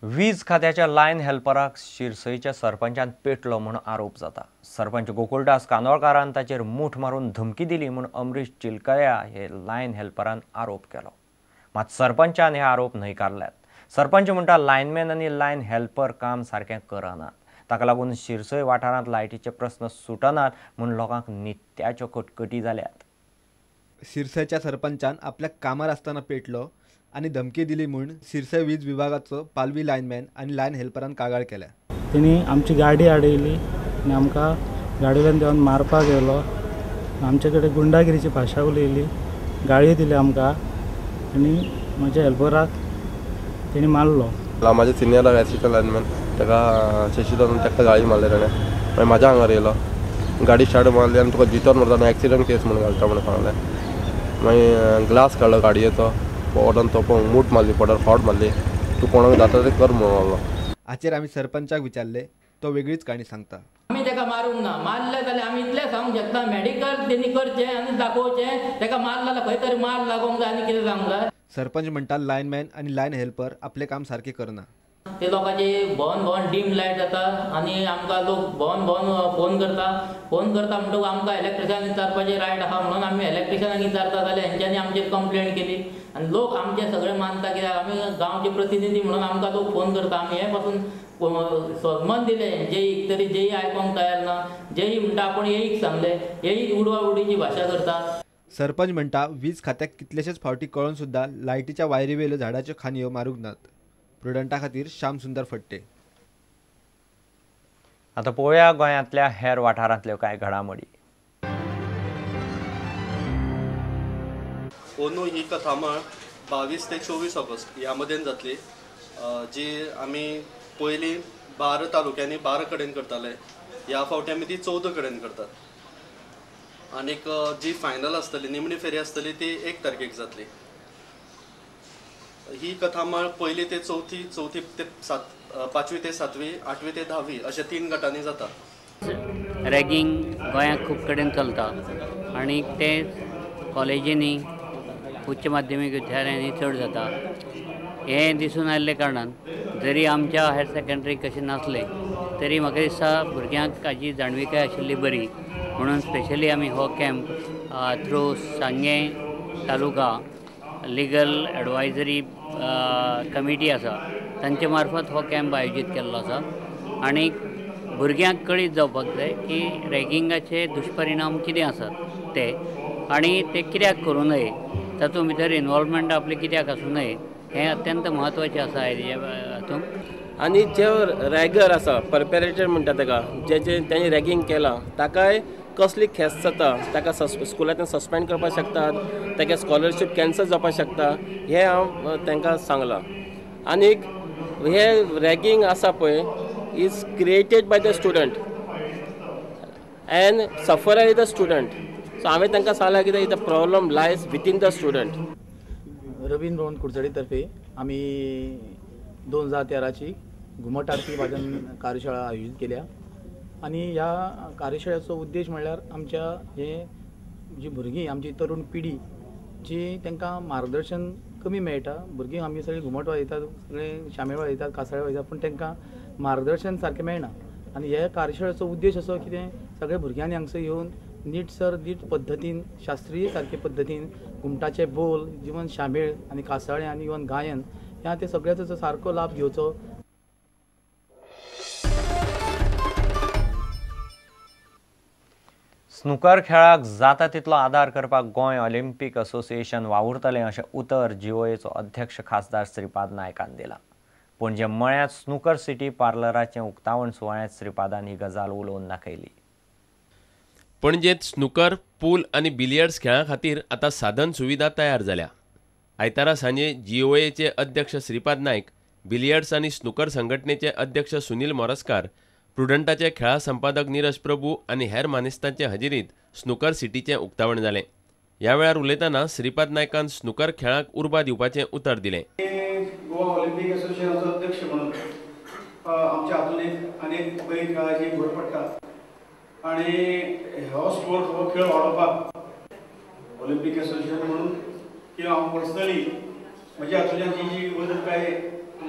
वीज खात्याच्या लायन हेल्पराक शिरसईच्या सरपंचान पेटलो म्हूण आरोप जाता। सरपंच गोकुळदास कांदोळकारान ताचेर मूठ मारून धमकी दिली म्हूण अमरीश चिलकया हे लायन हेल्परान आरोप केलो। मात सरपंचान हे आरोप न्हयकारल्यात। सरपंच म्हणटा लायनमॅन आनी लायन हेल्पर काम सारकें करनात, ताका लागून शिरसय वाठारांत लायटीचे प्रस्न सुटनात म्हूण लोकांक नित्याच्यो कटकटी जाल्यात। शिरसयच्या सरपंचान आपल्या कामार आसतना पेटलो आनी धमकी दिली म्हूण सिरसय वीज विभागाचो पालवी लायनमॅन आनी लायन हेल्परान कागाळ केल्या। तेणी आमची गाडी आडयली आनी आमकां गाडयेंतल्यान देंवन मारपाक येयलो, आमचे कडेन गुंडागिरीची भाशा उलयली, गाळी दिली आमकां आनी म्हज्या हेल्पराक तेणी मारलो। म्हाज्या सिनियराक एसिस्टंट लायनमॅन ताका शशीधर ताका गाळी मारले ताणें, मागीर म्हाज्या हांगार येयलो, गाडी स्टार्ट मारली आनी तुका जितोर मारता एक्सिडंट केस म्हणून घालता म्हणून सांगलें। मागीर ग्लास काडलो गाडयेचो, पोटान तो मूठ मारली, पोटार फावट मारली, तूं कोणाक जाता तें कर म्हणून लागलो। हाचेर आमी सरपंचाक विचारले, तो वेगळीच काणी सांगता। आमी ताका मारूंक ना, मारले जाल्यार आमी इतलें सांगूंक शकता मेडिकल तेणी करचें आनी दाखोवचें, ताका मारला जाल्यार खंय तरी मार लागोंक जाय आनी कितें जावंक जाय। सरपंच म्हणटा लायनमॅन आनी लायन हेल्पर आपलें काम सारकें करना। ते लोकांची भोवन भोवन डीम लायट जाता आनी आमकां लोक भोवन भोवन फोन करता, फोन करता म्हणटकूच आमकां इलेक्ट्रिशियन विचारपाचें रायट आसा म्हणून आमी इलेक्ट्रिशियनाक विचारता जाल्यार हेंच्यांनी आमचेर कंप्लेन केली आनी लोक आमचे सगळे मानता कित्याक आमी गांवचे प्रतिनिधी म्हणून आमकां लोक फोन करता। आमी हे पासून सन्मान दिले जेईक, तरी जेई आयकोंक तयार ना। जेई म्हणटा आपूण येईक सांगले, येई उडवा उडीची भाशा करता। सरपंच म्हणटा वीज खात्याक कितलेशेच फावटी कळून सुद्दां लायटीच्या वायरीवेल्यो झाडाच्यो खांदयो मारूंक नात। प्रुडंटा खातीर श्याम सुंदर फट्टे। आतां पळोवया गोंयांतल्या हेर वाठारांतल्यो कांय घडामोडी। अंदू ही कथामाळ 22 ते 24 ऑगस्ट ह्या मदेन जातली, जी आमी पयलीं 12 तालुक्यांनी 12 कडेन करताले, ह्या फावटी आमी ती 14 कडेन करतात। आनीक जी फायनल आसतली, निमणी फेरी आसतली ती 1 तारखेक जातली। ही कथामाळ पयली ते चवथी, चवथी ते 5वी ते 7वी, 8वी ते 10वी अशे 3 गटांनी जाता। रॅगिंग गोंयांत खूब कडेन चलता आनी ते कॉलेजींनी, उच्च माध्यमीक विद्यालयांनी चड जाता। हें दिसून आयिल्ल्या कारणान जरी आमच्या हायर सेकंडरी कशें नासलें तरी म्हाका दिसता भुरग्यांक हाजी जाणविकाय आशिल्ली बरी म्हणून स्पेशली आमी हो camp through Sanguem taluka legal advisory committee आसा तांचे मार्फत हो कॅम्प आयोजीत केल्लो आसा आनी भुरग्यांक कळीत जावपाक जाय की रॅगिंगाचे दुश्परिणाम कितें आसात ते आनी ते कित्याक करूं नये, तातूंत भितर इनवॉल्वमेंट आपलें कित्याक आसूं नये, हें अत्यंत म्हत्वाचें आसा हातूंत। आनी जे रॅगर आसा, परपेरेटर म्हणटा ताका, जे तेणी रॅगींग केलां ताकाय कसली ख्यास्त जाता, ताका स्कुलांतल्यान सस्पेंड करपाक शकतात, ताका स्कॉलरशीप कॅन्सल जावपाक शकता, हें हांव तांकां सांगलां। आनीक हें रॅगींग आसा पळय, is created by the student and suffer is the student. So हांवें तांकां सांगलां कितें the problem lies within the student. Ravindra Bhavan Kurchade तर्फे आमी 2013ची घुमट आरती वादन कार्यशाळा आयोजीत केल्या आनी ह्या कार्यशाळेचो उद्देश म्हणल्यार आमच्या हे जी भुरगीं, आमची तरुण पिढी जी तांकां मार्गदर्शन कमी मेळटा। भुरगीं आमी सगळीं घुमट वाजयतात, सगळीं शामेळ वाजयतात, कासाळे वाजयतात, पूण तांकां मार्गदर्शन सारकें मेळना। आनी ह्या कार्यशाळेचो उद्देश असो कितें सगळ्या भुरग्यांनी हांगसर येवन नीट सर नीट पद्दतीन, शास्त्रीय सारके पद्दतीन घुमटाचे बोल, इवन शामेळ आनी कासाळे आनी इवन गायन ह्या ते सगळ्याचो सारको लाभ घेवचो। स्नुकर खेळाक जाता तितलो आदार करपाक गोंय ऑलिम्पीक असोसिएशन वावुरतलें अशें उतर जीओएचो अध्यक्ष खासदार श्रीपाद नायकान दिलां। पणजे मळ्यांत स्नुकर सिटी पार्लराचें उक्तावण सुवाळ्यांत श्रीपादान ही गजाल उलोवन दाखयली। पणजेंत स्नुकर, पूल आनी बिलियर्ड्स खेळां खातीर आतां साधन सुविधा तयार जाल्या। आयतारा सांजे जीओएचे अध्यक्ष श्रीपाद नायक, बिलियर्ड्स आनी स्नुकर संघटनेचे अध्यक्ष सुनील मोरस्कार, प्रुडंटाचे खेळा संपादक नीरज प्रभू आनी हेर मानेस्तांचे हजेरींत स्नुकर सिटीचें उक्तावण जालें। ह्या वेळार उलयतना श्रीपाद नायकान स्नुकर खेळाक उर्बा दिवपाचें उतर दिलें। गोवा ऑलिम्पीक असोसिएशनाचो अध्यक्ष म्हणून आमच्या हातून एक अनेक बरी खेळाची भर पडटा आनी हो स्पोर्ट, हो खेळ वाडोवपाक ऑलिम्पीक असोसिएशन म्हणून किंवा हांव पर्सनली म्हज्या हातूंतल्यान जी जी मदत काय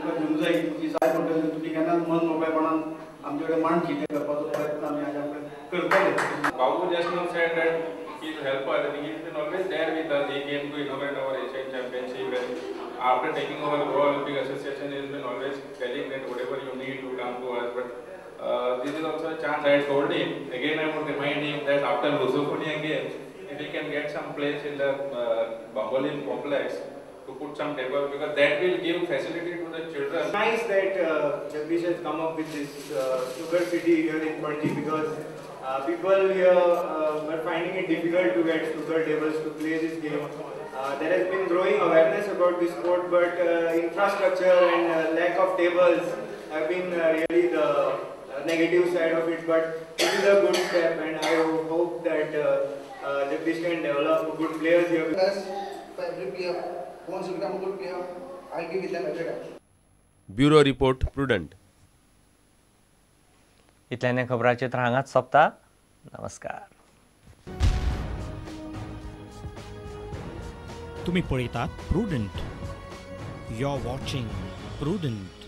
तुमकां दिवंक जाय, जी जाय पडटली तुमी केन्नाच मन मोकळेपणान आमचे कडेन मांडची, तें करपाचो प्रयत्न आमी हाज्या फुडें करतले. Babu just now said that he is helper and he has been always there with us. He came to inaugurate our Asian Championship and after taking over Goa Olympic Association, he has been always telling that whatever you need to come to us. But this is also a chance. I told him, again I would remind him that after Lusophonia Games, if he can get some place in the Bambolim complex to put some table, because that will give facility to the children. It's nice that Jagdish has come up with this snooker city here in Panaji, because people here are finding it difficult to get snooker tables to play this game. There has been growing awareness about this sport, but infrastructure and lack of tables have been really the negative side of it. But this is a good step, and I hope that Jagdish can develop good players here. For every player who wants to become a good player, I'll be with them every time. Bureau report, Prudent. इतल्याने खबराचित्र हांगाच सोंपता. नमस्कार. तुम्ही पळयतात Prudent. You are watching Prudent.